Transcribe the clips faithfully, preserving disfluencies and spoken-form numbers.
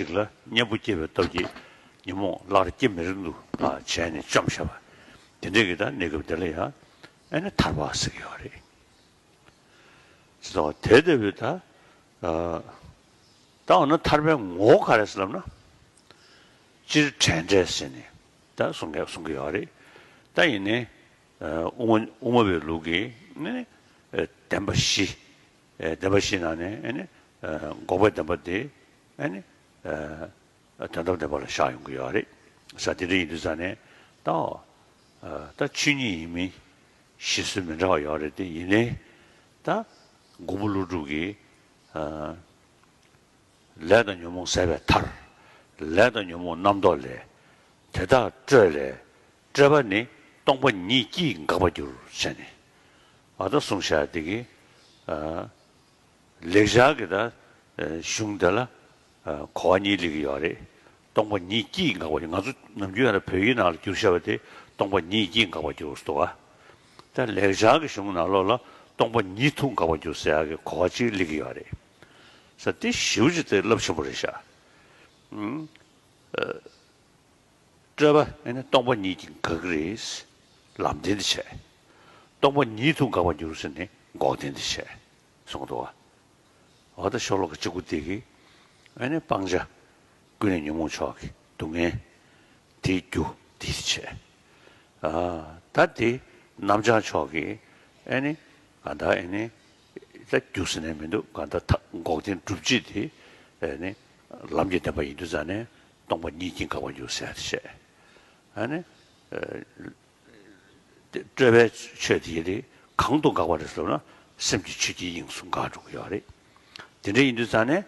ཞིག་ལ་གཉེན་པོ་སྐྱེས་པའི་སྟོབས་ཀྱིས་ཉོན་མོངས་སླར་སྐྱེ་མི་རུང་དུ་བྱས་ནས་བཅོམ་བཞག་པ། དེ་འདྲའི་གི་ད་གནས་སྐབས་དེ་ལ་ཡང་ཨེ་ནི་ཐར་པ་ཟེར་གྱི་ཡོད་རེད། ཟེར་བ་དེ་ལྟ་བུའི་ད་ད་འོ་ན་ཐར་པའི་ངོ་བོ་ག་རེ་ཟེར་ལབ་ན། སྤྱིར་བྲལ་འབྲས་ཟེར་ནས་ད་གསུང་གི་གསུང་གི་ཡོད་རེད། ད་ཡིན་ནའི་དབུ་མ་དབུ་མ་པའི་ལུགས་ཀྱི་ནི་བདེན་པ་བཞི། བདེན་པ་བཞི་ནང་ནས་ཨེ་ནི་འགོག་པའི་བདེན་པ་དེ་ཨེ་ནི་དོན་དམ་བདེན་པ་ལ་བཞག་ཡོང་གི་ཡོད་རེད། ས་དེ་འདྲ་ཡིན་དུས་ཙང་ནས་ད་ད་ཆོས་ཉིད་ཡིན་མིན་བཞེད་སྲོལ་མི་འདྲ་བ་ཡོད་རེད་དེ། ཡིན་ནའི་ད་མགོན་པོ་ཀླུ་སྒྲུབ་ཀྱིས། ལས་དང་ཉོན་མོངས་ཟད་པའི་མཐར། ལས་དང་ཉོན་མོངས་རྣམ་རྟོག་ལས། དེ་དག་སྤྲོས་ལས། སྤྲོས་པ་ནི་སྟོང་པ་ཉིད་ཀྱིས་འགག་པར་འགྱུར་ཟེར་ནས། ཨ་ད་གསུངས་བཞག་དེ་གི། ལེགས་སྦྱར་གྱི་ད་གཞུང་དེ་ལ་གོ་བ་གཉིས་སླེབས་ཀྱི་ཡོད་རེད། སྟོང་པ་ཉིད་ཀྱིས་འགག་པར་འགྱུར། ང་ཚོ་ནམ་རྒྱུན་ཡང་བོད་ཡིག་ནང་ལ་བསྒྱུར་བཞག་པ་དེ་སྟོང་པ་ཉིད་ཀྱིས་འགག་པར་འགྱུར་ཟེར་འདུག་ག་ད་ལེགས་སྦྱར་གྱི་གཞུང་ནང་ལོགས་ལ་སྟོང་པ་ཉིད་དུ་འགག་པར་འགྱུར་ཟེར་ཡག་གི་གོ་བ་གཅིག་སླེབས་ཀྱི་ཡོད་རེད། ས་དེ་ཞེ་པོ་ཅིག་དེ་རླབས་ཆེན་པོ་རེད་ཤག་ཨུམ། སྤྲོས་པ་ཨེ་ནི་སྟོང་པ་ཉིད་ཀྱིས་འགག་གི་རེད། ལམ་བདེན་དུ་བྱས། སྟོང་པ་ཉིད་དུ་འགག་པར་འགྱུར་ཟེར་ནས་འགོག་བདེན་དུ་བྱས། གསུངས་འདུག་ག་འོ་ད་ཤོ་ལོ་ཀ་གཅིག་པོ་དེ་གིས་ཨེ་ནི་སྤང་བྱ་ཀུན་ནས་ཉོན་མོངས་ཕྱོགས་ཀྱི་སྡུག་བསྔལ་དེའི་རྒྱུ་དེ་བྱས། ཨ་ད་དེ་རྣམ་བྱང་ཕྱོགས་ཀྱི་ཨེ་ནི་གང་ལྟར་ཨེ་ནི་ད་རྒྱུ་ཟེར་ནས་མི་འདུག་གང་ལྟར་ད་འགོག་བདེན་སྒྲུབ་བྱེད་དེ་ཨེ་ནི་ལམ་གྱི་བདེན་པ་ཡིན་དུས་ཙང་ནས་སྟོང་པ་ཉིད་ཀྱིས་འགག་པར་འགྱུར་ཟེར་ཡག་དེ་བྱས། ཨེ་ནི། སྤྲོས་པའི་ཆོས་དེ་རེད། གང་དུ་འགག་པ་རེད་ཟེར་ན་སེམས་ཀྱི་ཆོས་ཀྱི་དབྱིངས་སུ་འགག་འགྲོ་གི་ཡོད་རེད། དེ་འདྲ་ཡིན་དུས་ཙང་ནས་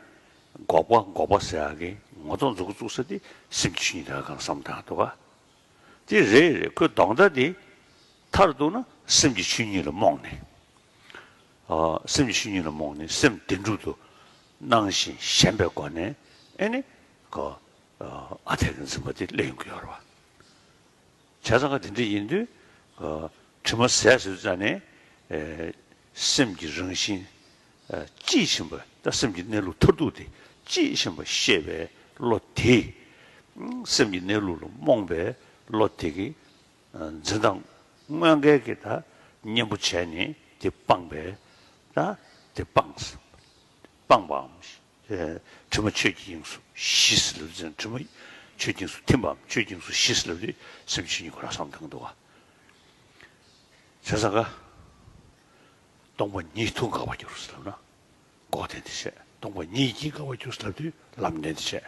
འགོག་པ་འགོག་པ་ཟེར་ཡག་གི་ངོ་ཐོག་མཛུབ་གུ་བཙུགས་ས་དེ་སེམས་ཀྱི་ཆོས་ཉིད་དེ་ག་གང་བསམ་བཏང་འདུག་ག་དེ་རེད་རེད། ཁོའི་ལྡོག་ཟླ་དེ་མཐར་གཏུགས་ན་སེམས་ཀྱི་ཆོས་ཉིད་ལ་རྨོངས་ནས། ཨ་སེམས་ཀྱི་ཆོས་ཉིད་ལ་རྨོངས་ནས་སེམས་བདེན་གྲུབ་ཏུ་སྣང་ཞིང་ཞེན་པའི་སྒོ་ནས་ཨེ་ནི་ཁོ་ཨ་འཐས་ཀྱི་འཛིན་པ་དེ་སླེབས་ཡོང་གི་ཡོད་རེད་བ། བྱས་ཙང་ག་དེ་འདྲ་ཡིན་དུས། དྲི་མ་ཟད་ཟེར་ཙང་ནས། སེམས་ཀྱི་རང་བཞིན། དཔྱིས་ཕྱིན་པ་ད་སེམས་ཀྱི་གནས་ལུགས་མཐར་ཐུག་དེ་དཔྱིས་ཕྱིན་པ་ཤེས་པའི་བློ་དེ། སེམས་ཀྱི་གནས་ལུགས་ལ་རྨོངས་པའི་བློ་དེ་གིས། འཛིན་སྟངས་དངོས་འགལ་གྱི་ད་གཉེན་པོ་བྱས་ནས་དེ་སྤངས་པའི། ད་དེ་སྤངས། སྤངས་པའམ། དྲི་མ་ཆོས་ཀྱི་དབྱིངས་སུ་ཞི་ཟེར་ལབ་དུས་དྲི་མ་ཆོས་ཀྱི་དབྱིངས་སུ་ཐིམ་པའམ་ཆོས་ཀྱི་དབྱིངས་སུ་ཞི་ཟེར་ལབ་དུས་སེམས་ཆོས་ཉིད་ཁོ་རང་བསམ་བཏང་འདུག་བ། བྱས་ཙང་ག་སྟོང་པ་ཉིད་དུ་འགག་པར་འགྱུར་ཟེར་ལབ་ན་འགོག་བདེན་དུ་བྱས། སྟོང་པ་ཉིད་ཀྱིས་འགག་པར་འགྱུར་ཟེར་ལབ་དུས་ལམ་བདེན་དུ་བྱས།